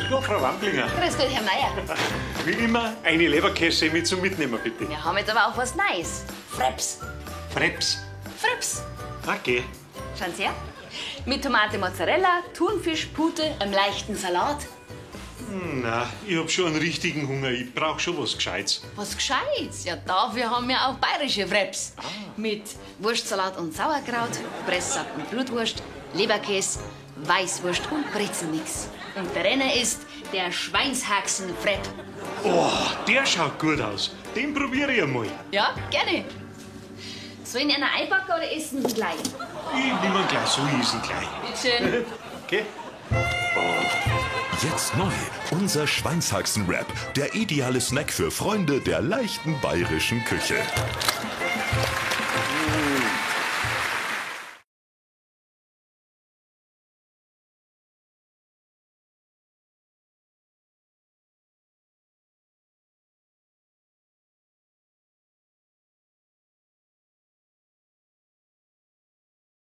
Grüß Gott, Frau Wamblinger. Grüß Gott, Herr Meier. Wie immer eine Leberkässemmel zum Mitnehmen, bitte. Wir haben jetzt aber auch was Neues. Freps. Freps. Freps. Okay. Schauen Sie her. Mit Tomate Mozzarella, Thunfisch, Pute, einem leichten Salat. Na, ich hab schon einen richtigen Hunger. Ich brauch schon was Gescheites. Was Gescheites? Ja, dafür haben wir auch bayerische Wraps. Mit Wurstsalat und Sauerkraut, Pressack und Blutwurst, Leberkäse, Weißwurst und Brezelmix. Und der Renner ist der Schweinshaxen-Wrap. Oh, der schaut gut aus. Den probiere ich einmal. Ja, gerne. Soll ich ihn einer einpacken oder essen Sie gleich? Ich nehme ihn gleich, so ich ihn gleich. Bitteschön. Okay. Jetzt neu, unser Schweinshaxen-Wrap. Der ideale Snack für Freunde der leichten bayerischen Küche.